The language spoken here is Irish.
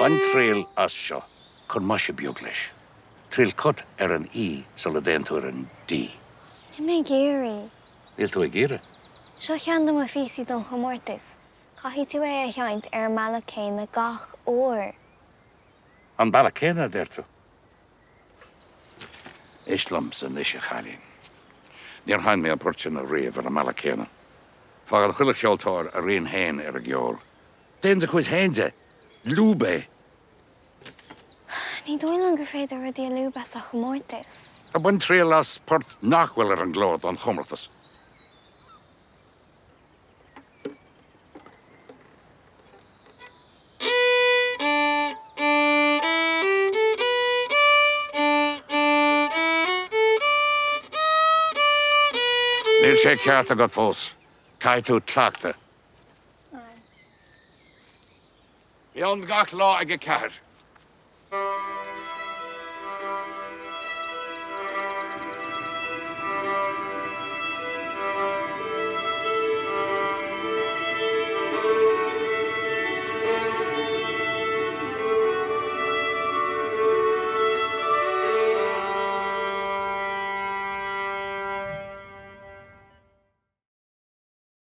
Bain triail as seo. Cuir maise beag leis. Triail cut ar an E sula dtéann tú ar an D. Níl mé ag iarraidh. Níl tú ag iarraidh? Seo ceann de mo phíosaí don chomórtas. Caithfidh tú é a sheinnt ar an mbealach céanna gach uair. An bealach céanna, a deir tú? Éist liomsa anois, a chailín. Níor sheinn mé an port sin ariamh ar an mbealach céanna. Fágann chuile cheoltóir a rian féin ar an gceol. Déan do chuid féin de. Lúb é. Ní dóigh liom gur féidir rudaí a lúbadh sa chomórtas. Bain triail as port nach bhfuil ar an gclár don chomórtas. Níl sé ceart agat fós. Caithfidh tú cleachtadh. Bí ann gach lá ag a ceathair.